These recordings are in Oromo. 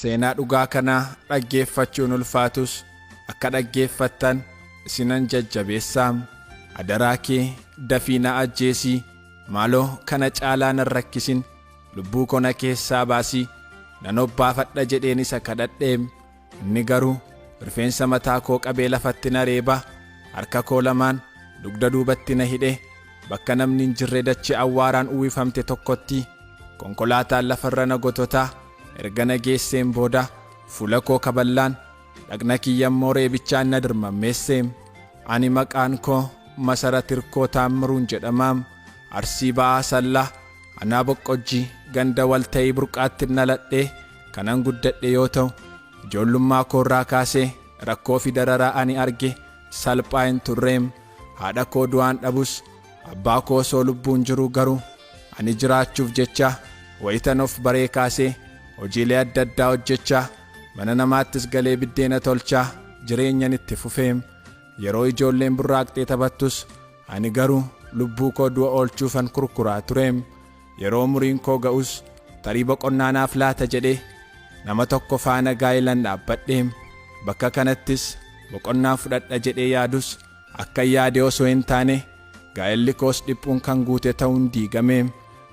Seenaa dhugaa kanaa dhaggeeffachuun ulfaatus akka dhaggeeffattan isinan jajjabeessaam. Adaraa kee dafii na ajjeesii maaloo kana caalaa nan rakkisin lubbuu koo na keessaa baasii nan obbaafadha jedheen isa kadhadheem. Inni garuu rifeensa mataa koo qabee lafatti na reeba, harka koo lamaan dugda duubatti na hidhe, bakka namni hin jirre dachee awwaaraan uwwifamte tokkotti konkolaataan lafarra na gototaa erga na geesseen booda fuula koo kaballaan dhaqna kiyya immoo reebichaan na dirmammeesse. Ani maqaan koo Masarat Hirkoo Taammiruun jedhama. Arsii Ba'aa Sallaa, Anaa Boqqojjii, ganda Walta'ii Burqaatti dhaladhee kanan guddadhe yoo ta'u, ijoollummaa koorraa kaasee rakkoo fi dararaa ani arge salphaa hin turreem. Haadha koo du'aan dhabus, abbaa koo osoo lubbuun jiruu garuu ani jiraachuuf jecha wayitan of baree kaasee hojiilee adda addaa hojjechaa mana namaattis galee biddeena tolchaa jireenyan itti fufeem. Yeroo ijoolleen burraaqxee taphattus ani garuu lubbuu koo du'a oolchuufan kurkuraa tureem. Yeroo umuriin koo ga'us tarii boqonnaa naaf laata jedhee nama tokko faana gaa'ilan dhaabbadheem. Bakka kanattis boqonnaa fudhadha jedhee yaadus akka yaade osoo hin taane gaa'elli koos dhiphuun kan guute ta'uun diigameem.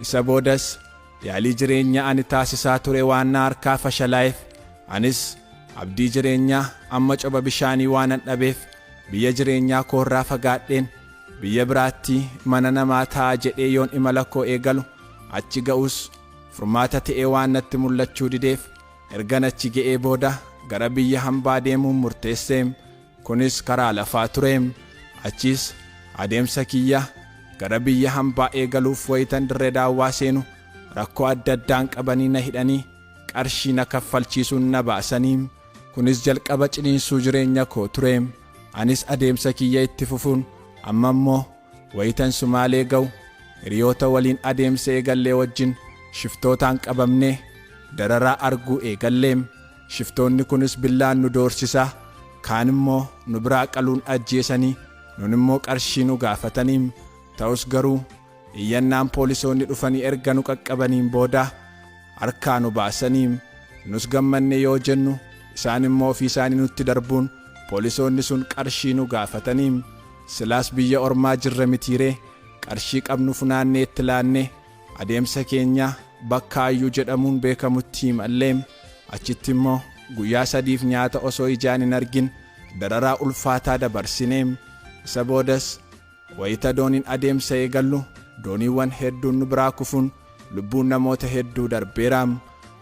Isa boodas yaalii jireenyaa ani taasisaa ture waan na harkaa fashalaa'eef anis abdii jireenyaa amma coba bishaanii waanan dhabeef biyya jireenyaa koorraa fagaadheen biyya biraatti mana namaa taa'a jedhee yoon imala koo eegalu achi ga'us furmaata ta'ee waan natti mul'achuu dideef ergan achi ga'ee booda gara biyya hambaa deemuun murteesseem. Kunis karaa lafaa tureem. Achiis adeemsa kiyya gara biyya hambaa eegaluuf wayitan Dirree Daawwaa seenu rakkoo adda addaan qabanii na hidhanii qarshii na kaffalchiisuun na baasaniim. Kunis jalqaba ciniinsuu jireenya koo tureem. Anis adeemsa kiyya itti fufuun amma immoo wayitan Sumaalee ga'u hiriyoota waliin adeemsa eegallee wajjin shiftootaan qabamnee dararaa arguu eegalleem. Shiftoonni kunis billaan nu doorsisaa, kaan immoo nu biraa qaluun ajjeesanii nun immoo qarshii nu gaafataniim. Ta'us garuu iyyannaan poolisoonni dhufanii erga nu qaqqabaniin booda harkaa nu baasaniim. Nus gammanne yoo jennu isaan immoo ofii isaanii nutti darbuun poolisoonni sun qarshii nu gaafataniim. Silaas biyya ormaa jirra mitiiree qarshii qabnu funaannee itti laannee adeemsa keenya bakka Ayyuu jedhamuun beekamutti imalleem. Achitti immoo guyyaa 3f nyaata osoo ijaan hin argin dararaa ulfaataa dabarsineem. Isa boodas wayita dooniin adeemsa eegallu dooniiwwan hedduun nu biraa kufuun lubbuun namoota hedduu darbeeraam.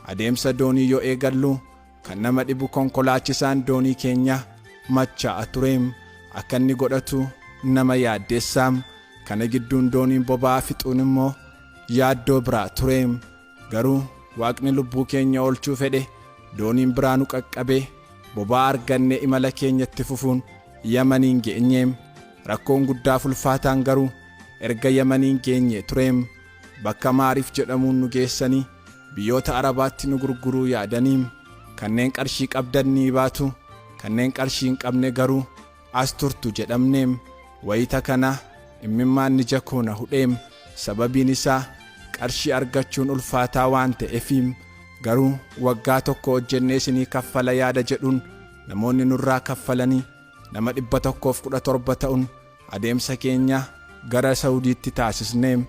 Adeemsa doonii yoo eegallu kan nama dhibu konkolaachisaan doonii keenya machaa'a tureem. Akka inni godhatu nama yaaddeessaam. Kana gidduun dooniin boba'aa fixuun immoo yaaddoo biraa tureem. Garuu Waaqni lubbuu keenya oolchuu fedhe dooniin biraa nu qaqqabee boba'aa argannee imala keenya itti fufuun Yamaniin geenyeem. Rakkoon guddaaf ulfaataan garuu erga Yamaniin geenyee tureem. Bakka Maariif jedhamuun nu geessanii biyyoota Arabaatti nu gurguruu yaadaniim. Kanneen qarshii qabdan ni baatu, kanneen qarshii hin qabne garuu as turtu jedhamneem. Wayita kana immimmaan ija koo na hudheem. Sababiin isaa qarshii argachuun ulfaataa waan ta'eefiim. Garuu waggaa tokko hojjennee isinii kaffala yaada jedhuun namoonni nurraa kaffalanii nama 117 ta'uun adeemsa keenya gara Saudiitti taasisneem.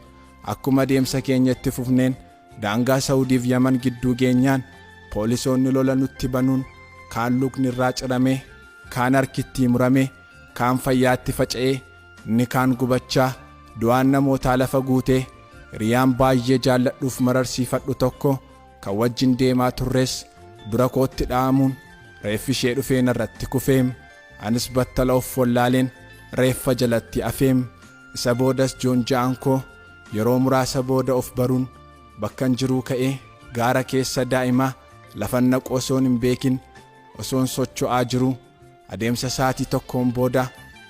Akkuma adeemsa keenya itti fufneen daangaa Saudiif Yaman gidduu geenyaan poolisoonni lola nutti banuun kaan lukni irraa ciramee, kaan harki murame, kaan fayyaatti faca'ee, inni kaan gubachaa du'aan namootaa lafa guutee hiriyaan baay'ee jaalladhuuf mararsiifadhu tokko kan wajjin deemaa turres dura kootti dha'amuun reeffi ishee dhufee narratti kufeem. Anis battala of wallaaleen reeffa jalatti afeem. Isa boodas joonja'aan koo yeroo muraasa booda of baruun bakkan jiruu ka'ee gaara keessa daa'imaa lafan naqu osoon hin beekin osoon socho'aa jiruu adeemsa sa'aatii tokkoon booda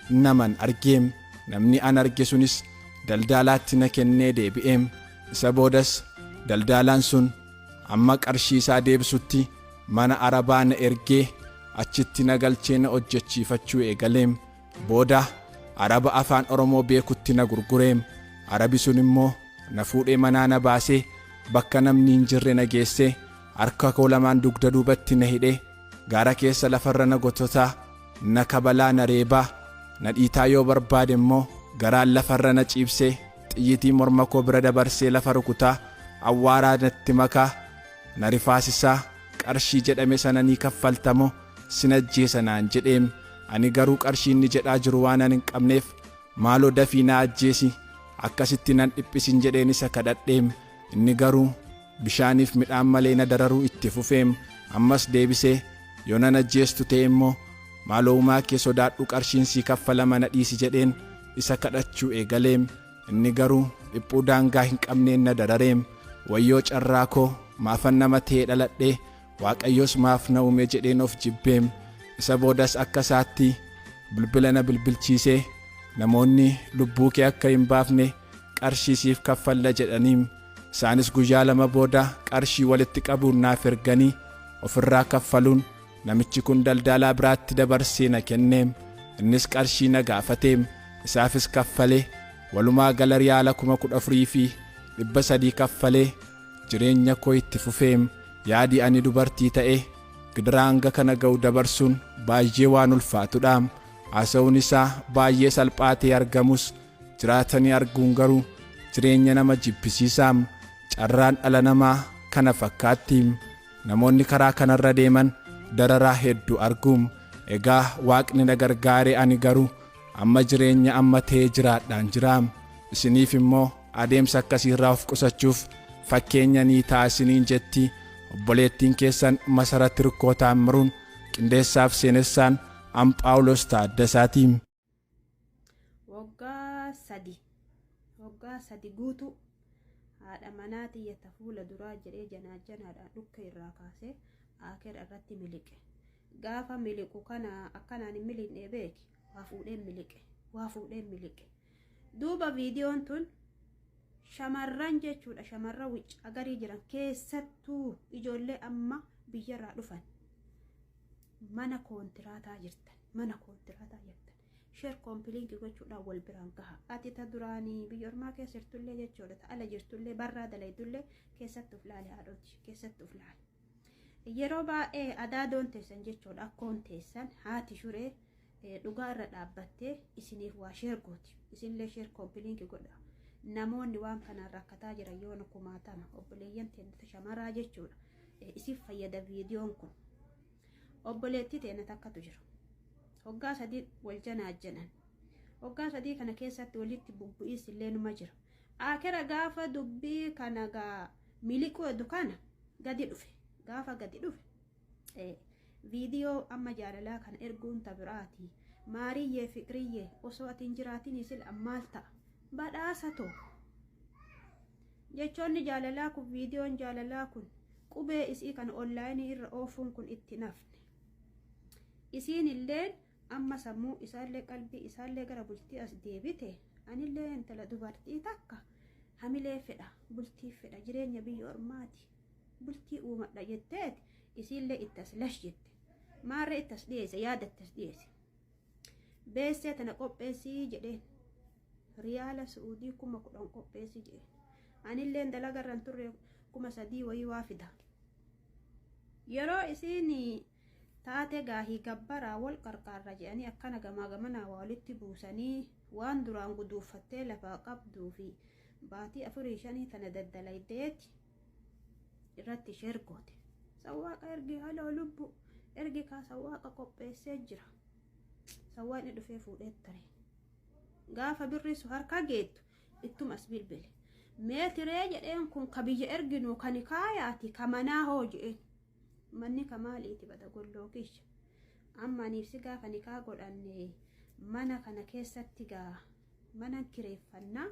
naman argeem. Namni an arge sunis daldaalaatti na kennee deebi'eem. Isa boodas daldaalaan sun amma qarshii isaa deebisutti mana Arabaa na ergee achitti na galchee na hojjechiifachuu eegaleem. Booda Araba afaan Oromoo beekutti na gurgureem. Arabi sun immoo na fuudhee manaa na baasee bakka namni hin jirre na geessee Harka koo lamaan dugda duubatti na hidhee gaara keessa lafarra na gototaa, na kabalaa, na reebaa, na dhiitaa, yoo barbaade immoo garaan lafarra na ciibsee xiyyitii morma koo bira dabarsee lafa rukutaa, awwaaraa natti makaa, na rifaasisaa, qarshii jedhame sana ni kaffaltamoo sin ajjeesa naan jedheem. Ani garuu qarshii inni jedhaa jiru waanan hin qabneef, maaloo dafii na ajjeesi, akkasitti nan dhiphisin jedheen isa kadhadheem. Inni garuu bishaaniif midhaan malee na dararuu itti fufeem. Ammas deebisee, yoo nan ajjeestu ta'e immoo maaloo uumaa kee sodaadhu, qarshiin sii kaffalama, na dhiisi jedheen isa kadhachuu eegaleem. Inni garuu dhiphuu daangaa hin qabneen na darareem. Wayyoo carraa koo, maafan nama ta'ee dhaladhee, Waaqayyos maaf na uume jedheen of jibbeem. Isa boodas akka isaatti bilbila na bilbilchiisee, namoonni lubbuu kee akka hin baafne qarshii siif kaffalla jedhaniim. Isaanis guyyaa 2 booda qarshii walitti qabuun naaf erganii ofirraa kaffaluun namichi kun daldaalaa biraatti dabarsee na kenneem. Innis qarshii na gaafateem, isaafis kaffalee walumaa gala riyaala 14,300 kaffalee jireenya koo itti fufeem. Yaadi ani dubartii ta'ee gidiraa hanga kana ga'u dabarsuun baay'ee waan ulfaatudha. Haasa'uun isaa baay'ee salphaa ta'ee argamus jiraatanii arguun garuu jireenya nama jibbisiisaam. Carraan dhala namaa kana fakkaatti. Namoonni karaa kanarra deeman dararaa hedduu arguum. Egaa Waaqni na gargaaree ani garuu amma jireenya amma ta'ee jiraadhaan jiraam. Isiniif immoo adeemsa akkasiirraa of qusachuuf fakkeenya ni ta'a isiniin jetti obboleettiin keessan Masarat Hirkoo Taammiruun, qindeessaaf seenessaan an Phaawulos Taaddasaati. Waggaa 3, waggaa 3 guutuu haadha manaa tiyya ta fuula duraa jedhee janaajjanaadhaan dhukke irraa kaasee aakera irratti miliqe. Gaafa miliqu kana akkanaan hin miliqne beeki, waa fuudheen miliqe, waa fuudheen miliqe. Duuba viidiyoon tun shamarran jechuudha, shamarran wicca agarii jiran, keessattuu ijoollee amma biyyarraa dhufan, mana koontiraataa jirtan, mana koontiraataa jirtan, share, copy link gochuudhaan wal biraan gaha. Ati ta duraanii biyya ormaa keessa jirtullee jechuudha, ta ala jirtullee, barraa dalaydullee, keessatti uf laale, haadhooti, keessatti uf laale. Yeroo baay'ee adaadoon teessan jechuudha, akkoon teessan haati shuree dhugaa irra dhaabbattee isiniif waa share gooti. Isinillee share, copy link godha. Namoonni waan kanaan rakkataa jiran yoona kumaatama, obboleeyyan teennata shamaraa jechuudha. Isiif fayyada viidiyoon kun. Obboleettii teenya takkatu jira. Waggaa 3 wal janaajjanan. Waggaa 3 kana keessatti walitti bubbu'iis illee numa jira. Akira gaafa dubbii kana gaa miliquu edu kana gadi dhufe. Gaafa gadi dhufe viidiyoo amma jaalalaa kana erguun ta biraati. Maariyyee, Fiqiriyyee, osoo ati hin jiraatin sila maal ta'a? Badhaasa too. Jechoonni jaalalaa kun, viidiyoon jaalalaa kun, qubee isii kana onlaayinii irra oofuun kun itti nafne. Isiin illeen amma sammuu isaallee qalbii isaallee gara bultii as deebite. Anillee intala dubartii takka hamilee fedha, bultii fedha, jireenya biyya ormaati, bultii uumadha jetteeti isiillee itti as lash jette. Maarree itti as dhiyeesse, yaada itti as dhiyeesse. Beessee tana qopheessii jedheen. Riyaala Su'uudii 10,000 qopheessii jedheen. Anilleen dalagarran turre, 3,000 wayii waa fida. Yeroo isiin taate gaahii gabbaraa wal qarqaarra jedhanii akkana gamaa gamanaa waa walitti buusanii, waan duraan guduuffattee lafaa qabduu fi baatii afurii shanii tana daddalaydeeti irratti share goote. Sawwaaqa ergi, haloo lubbu ergi kaa, sawwaaqa qopheessee jira. Sawwaaqni dhufee fuudhee tare. Gaafa birri su harka geettu ittuma as bilbile. Meetiree jedheen, kun ka biyya erginu kan kaayaati, ka manaa hoo jedheen. Manni ka maaliiti bada golloo kiyya? Amma aniif si gaafa nikaa godhanne mana kana keessatti gaa mana kireeffannaa,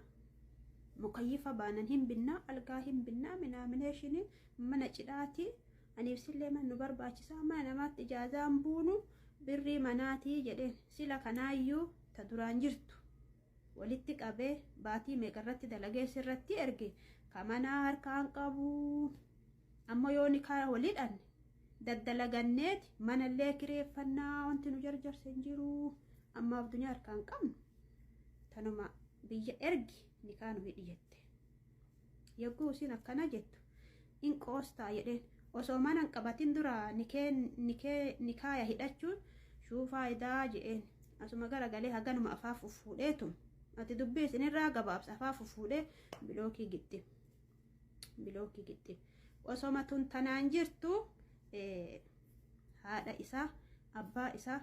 mukayyifa baanan hin binnaa, algaa hin binnaa, minaamineeshinii mana cidhaati, aniif sillee mana nu barbaachisaa, mana namaatti ijaazaan buunu, birrii manaatii jedheen. Sila kanaayyuu ta duraan jirtu walitti qabee baatii meeqa irratti dalagee sirratti erge, ka manaa harkaan qabu. Amma yoo nikaa walidhanne daddalaganneeti manallee kireeffannaa, wanti nu jarjarse hin jiru. Ammaaf dunyaa harkaan qabnu tanuma biyya ergi, nikaa nu hidhi jette. Yogguu isin akkana jettu in qoostaa jedheen. Osoo mana hin qabatin dura nikee nikaaya hidhachuun shuu faayidaa je'een. Asuma garagalee haganuma afaa fuffuudheetum. Ati dubbii isinirraa gabaabsa afaa fuffuudhee bilookii gixxim. Bilookii gixxim. Osoma tun tanaan jirtu haadha isaa abbaa isaa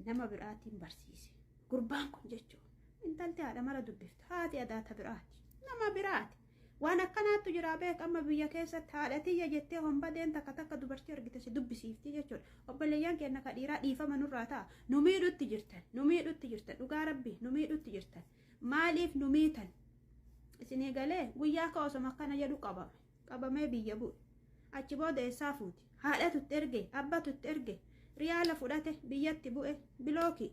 nama biraatiin barsiise. Gurbaan kun jechuudha. Intalti haadha mara dubbiftu. Haati adaata biraati. Nama biraati. Waan akkanaattu jira beek amma biyya keessatti haadha tiyya jettee hombadeen takka takka dubartii argite si dubbisiifti jechuudha. Obboleeyyan keenya ka dhiiraa dhiifama nurraa ta'a. Nu miidhutti jirtan. Nu miidhutti jirtan. Dhugaa rabbi nu miidhutti jirtan. Maaliif nu miitan? Isinii galee guyyaa ka osoma akkana jedhu qabame. Qabamee biyya bu'e. Achi booda eessaa fuuti? Haadhatu itti erge, abbatu itti erge, riyaala fudhate biyyatti bu'e bilookii.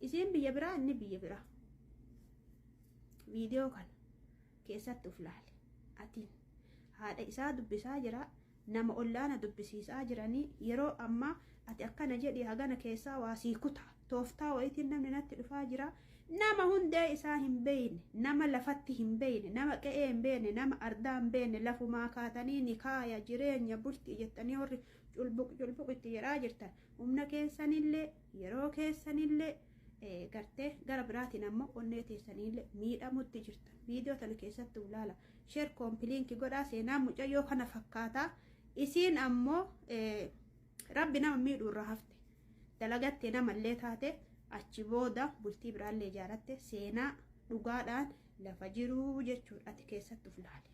Isiin biyya biraa inni biyya biraa. Viidiyoo kana keessatti uf laale. Atiin haadha isaa dubbisaa jira. Nama ollaana dubbisiisaa jiranii yeroo ammaa ati akkana jedhi hagana keessaa waa sii kuta. Tooftaa wayitiin namni natti dhufaa jira. Nama hundee isaa hin beeyne, nama lafatti hin beeyne, nama qe'ee hin beeyne, nama ardaa hin beeyne lafumaa kaatanii nikaaya jireenya bultii jettanii warri culbuq culbuq itti jedhaa jirtan. Humna keessanillee yeroo keessanillee gartee gara biraatiin ammoo onnee teessanillee miidhamutti jirtan. Viidiyoo tana keessatti ulaala. Share copy link godhaa seenaa mucayyoo kana fakkaataa. Isiin ammoo rabbi nama miidhuu irraa hafte. Dalagattee namallee taate achi booda bultii biraallee ijaaratte seenaa dhugaadhaan lafa jiruu jechuudha ati keessatti uf laale.